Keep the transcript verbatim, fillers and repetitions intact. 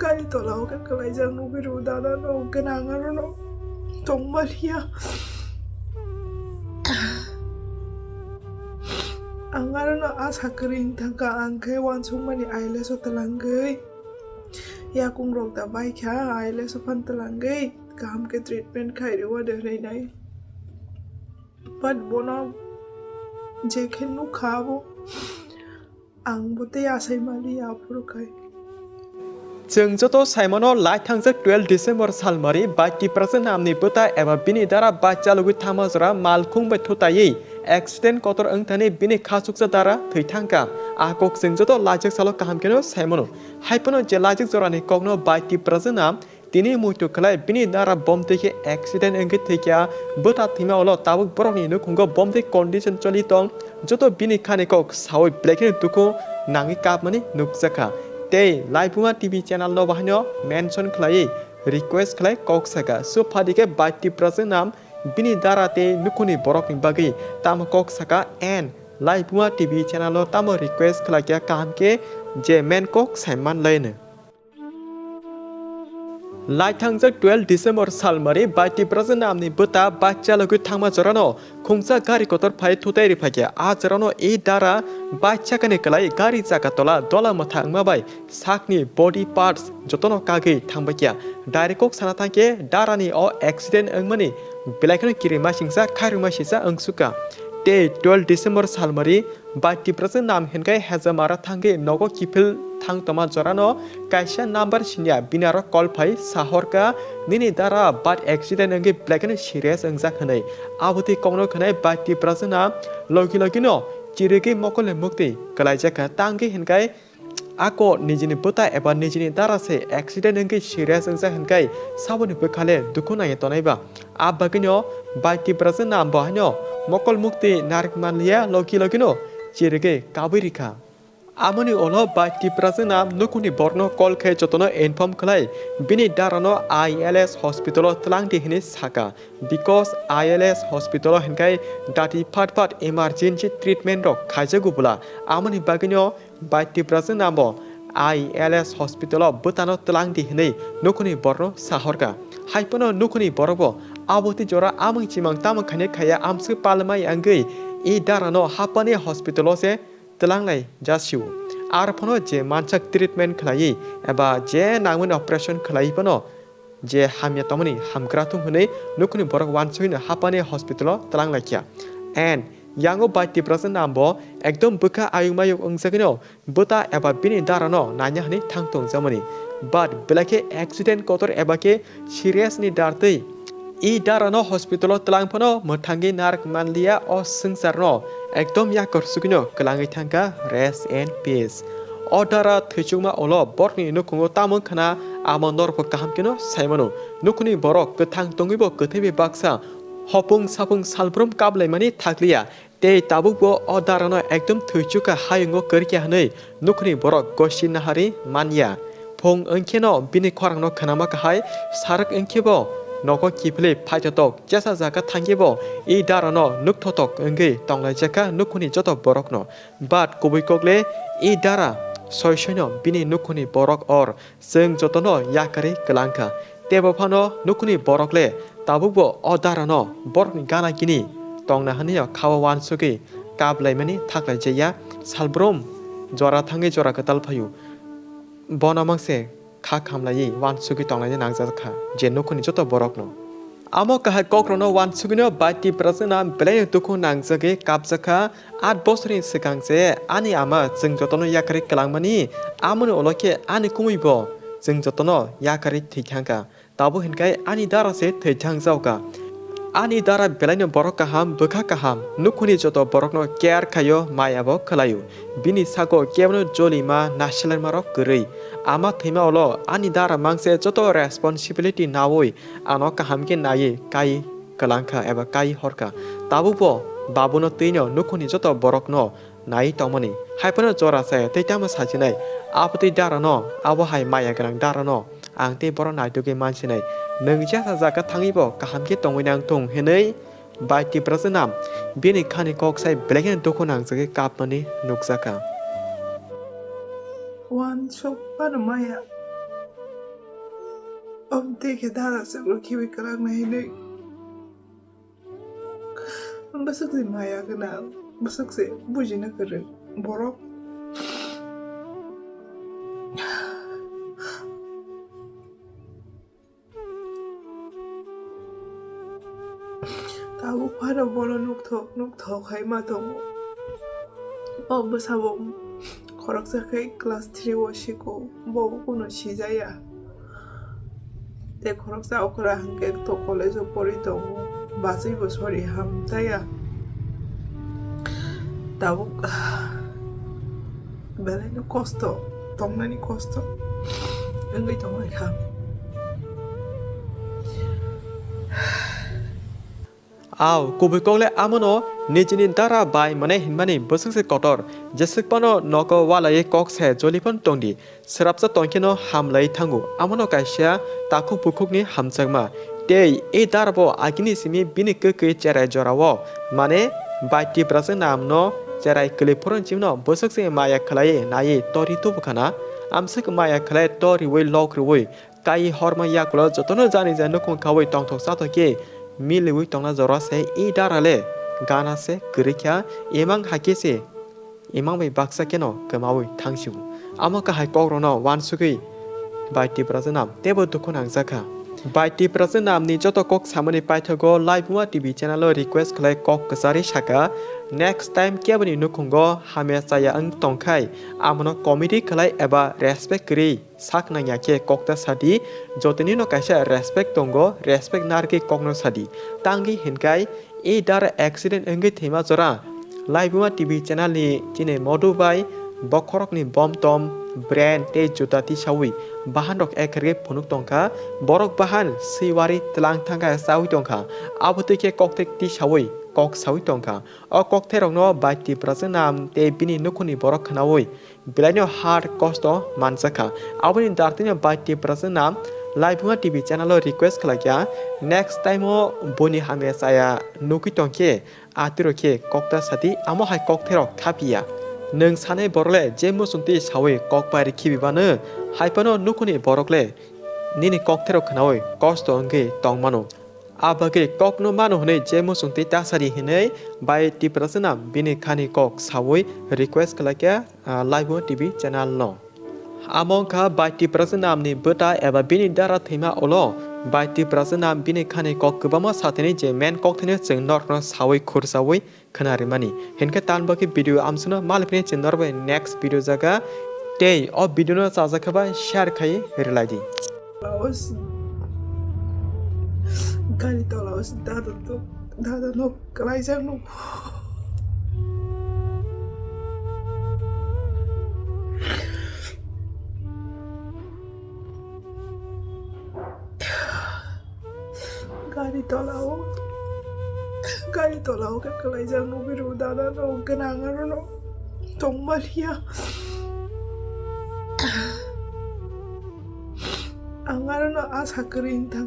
Kali tola o khe kwlaijak nugwi rw dada no gwnang aro no tongmaliya. Ang aro no asa kwrwi wng thangkha, ang khe uansukmani I L S o twlangwi yakung rok da bai kha, I L S o phan twlangwi kaham khe treatment khai rw de hwnwi nai. But bono je khe nukha abo ang bo tei asai maliya aphuru khai. Chwng joto saimano lai thangjak twelve December salmari bai Tiprasa namni bwta eba bini dara bai chalogwi thangma jora malkhung bai thutaiwi accident kotor wngthani bini khachuksa dara thwi thangkha. A kok chwng joto laijak salo kaham kheno saimano. Haiphano je laijak jorani kokno bai Tiprasa nam tini muitu khlai bini dara bomtwi khe accident wngwi thwikha. Bwta thwima ulo tabuk borokni nukhungo bomtwi condition choli tong. Joto bini khani kok sawi belai kheno dukhu nangwi kapmani nukjakha. Tei Laibuma T V channel no bahaino mention khlaiwi request khlai kok saka. Suphadi khe bai Tiprasa nam bini dara tei nukhuni borokni bagwi tamo kok saka and Laibuma T V channel no tamo request khlaikha kaham khe je men kok saiman laino. Lai thangjak twelve December salmari bai Tiprasa namni bwta bai chalogwi thangma jorano khungsa gari kotor phai thutai riphaikha. A jorano e dara bai chakani kwlai gari chaka tola dola mwtha wngma bai sakni body parts jotono kagwi thangbaikha. Direct kok sana thangkhe darani o accident wngmani belai kheno kirimasingsa khairokmasingsa wngsukha. Tei twelve December salmari bai Tiprasa nam hinkai Hejamara thangwi nogo kiphil thang tongma jorano kaisa number sinya binaro call phai sahorkha, "Nini dara bad accident wngwi belai kheno serious wngjak," hwnwi. Abotwi kokno khwnai bai Tiprasa nam logi logino chirigwi mokolni muktwi kwlaijakha. Tangwi hinkai ako nijini bwta eba nijini dara se accident wngwi serious wngjak hinkai saboni bwkhale dukhu nangya tonaiba. A bagwino bai Tiprasa nam bo haino mokol mukti narik manliya logi logino chirigwi kabwi rikha. Amoni ulo bai Tiprasa nam nukhungni borokno call khe jotono inform khlai bini darano I L S hospital o twlangdi hinwi saka, because I L S hospital o hinkai dati phat phat emergency treatment rok khaijago bwla. Amoni bagwino bai Tiprasa nam bo I L S hospital o bwtano twlangdi hinwi nukhungni borokno sahorkha. Haiphano nukhungni borok bo abotwi jora amwng chimang tamwng khainai khaiya amswk palmai wngwi e darano hapani hospital o se twlanglai jasio. Arphano je mansak treatment khlaiwi eba je nangmani operation khlaiwi phano je hamya tongmani hamkra thung hwnwi nukhungni borok uansugwino hapani hospital o twlang laikha. And yango bai Tiprasa nam bo ekdom bwkha ayuk mayuk wngjakgwino bwta eba bini darano naina hwnwi thang tongjakmani. But belai khe accident kotor eba khe serious ni dartwi e darano hospital o twlang phano mwthangwi narak manliya o swngcharno ekdom yakor sugwino kwlangwi thangkha, rest in peace. O dara thwichukma ulo borokni nukhungo tamo khna amo norokbo kaham kheno saimano. Nukhungni borok kwthang tongwibo kwthwibi baksa hopung sapung salbrum kablaimani thakliya. Tei tabukbo o darano ekdom thwichukha hayungo kwrwikha hwnwi nukhungni borok gosi nahari manya. Phung wngkheno bini khorangno khnama kahai, sarwk wngkhebo nogo kiphilwi phaithotok chesa jaga thangkhebo e darano nukthotok wngwi tonglaijakha nukhungni joto borokno. But kubui kokle e dara soi soino bini nukhungni borok or chwng jotono yakarwi kwlangkha. Teibo phano nukhungni borok le tabukbo o darano borokni gana gini tongna hwnwi o khao uansugwi kaplaimani thaklaijaya, salbrum jora thangwi jora kwtal phaio. Bono mangse kha khamlaiwi uansugwi tonglaina nangjakha je nukhungni joto borokno. Amo kahai kokrokno uansugwino bai Tiprasa nam belaino dukhu nangjagwi kapjakha. At bosorni swkang se ani ama chwng jotono yakarwi kwlangmani, amoni ulo khe ani kumuibo chwng jotono yakarwi thwi thangkha. Tabuk hinkai ani dara se thwi thangjaokha. Ani dara belaino borok kaham, bwkha kaham, nukhungni joto borokno care khaio, maya bo khlaio. Bini sago kebono jolima, nasilaimarok kwrwi. Ama thwima ulo ani dara mangse joto responsibility naui ano kaham khe naiwi kai kwlangkha eba kai horkha. Tabukbo babuno twino nukhungni joto borokno naiwi tongmani. Haiphano jora se tei tamo sajinai. Abotwi darano, abo hai maya gwnang darano ang tei borok naitugwi mansinai. Nwng jesa jaga thangwibo kaham khe tongwi nang thung hinwi bai Tiprasa nam bini khani kok sai belai kheno dukhu nangjagwi kapmani nukjakha. Uansuk phano maya. Om tei khe dara chwklo khibi kwlak nai hinwi. Bwswk se maya gwnang, bwswk se bujina kwrwng borok. Tabuk phano bono nukthok nukthok hai ma tongo. O bwsabo khoroksa khe class three o siko, bo kuno sijaya. Tei khoroksa okra hwnkhe to college o pori tongo, bachwi bo sori hamtaya. Tabuk belai no kosto, tongnani kosto wngwi tonglaikha. Au, kubui kok le amono nijini dara bai mane hinmani bwswk se kotor, jeswk phano nogo walaiwi kok se joli phano tongdi, srapsa tongkheno hamlai thango, amono kaisa takhuk bukhukni hamjakma. Tei ei dara bo agini simi bini kwkwi cherai jorao, mane bai Tiprasa namno cherai kwlwi phurun chimno bwswk se maya khlaiwi naiwi tori tubukhana, amswk maya khlai toriwi lok rwui, kai horma yakulo jotono jani jani nukhung khaui tongthok chathok khe miliui tongna jora se i dara le gana se kwrwi kha, imang hai khe se imang bai baksa kheno kwmaui thangsiu. Amo kahai kokrokno uansugui bai Tiprasa nam teibo dukhu nangjakha. Bai Tiprasa namni joto kok samani paithago Laibuma T V channel o request khlai kok kwcharwi saka, next time keboni nukhungo hamya chaya wng tongkhai amono comedy khlai eba respect kwrwi sak nangya khe kokta sadi, jotoni no kaisa respect tongo, respect narwgwi kokno sadi. Tangwi hinkai e dara accident wngwi thwima jora. Laibuma T V channel ni chini modu bai bokhorokni bom tom, brand tei juta tisaui bahan rok ekhergwi phunuk tongkha. Borok bahan swiwari tlang thangkha, chaui tongkha. Abo twi khe kokthai tisaui kok saui tongkha. O kokthairokno bai Tiprasa nam tei bini nukhungni borok khnaui belaino hard kosto manjakha. Aboni dartino bai Tiprasa nam Laibuma T V channel o request khlaikha, next time o boni hamya chaya nugwi tongkhe atiro khe kokta sadi, amo hai kokthairok thapiya. Nwng sanai borok le je muchungtwi saui kok bai rikhibi bano, hai phano nukhungni borok le nini kokthairok khnaui kosto wngwi tongmano. A bagwi kokno mano hwnwi je muchungtwi ta sadi hwnwi bai Tiprasa nam bini khani kok saui request khlaikha, ah, Laibuma T V channel no. Amo wngkha bai Tiprasa namni bwta eba bini dara thwima ulo bai Tiprasa nam bini khani kok kwbangma satini je main kokthaino chwng norokno saui khursaui khna rimani. Hinkhe tan bagwi video amsano maliphini chwng norbai next video jaga tei o video no chajakha bai share khai rilai di. Gari tola o se dada to, dada no klaijak no. Gari tola o, gari tola o khe klaijak nugwi rw dada no gwnang aro no tongma liya. Ang aro no asa kwrwi wng thang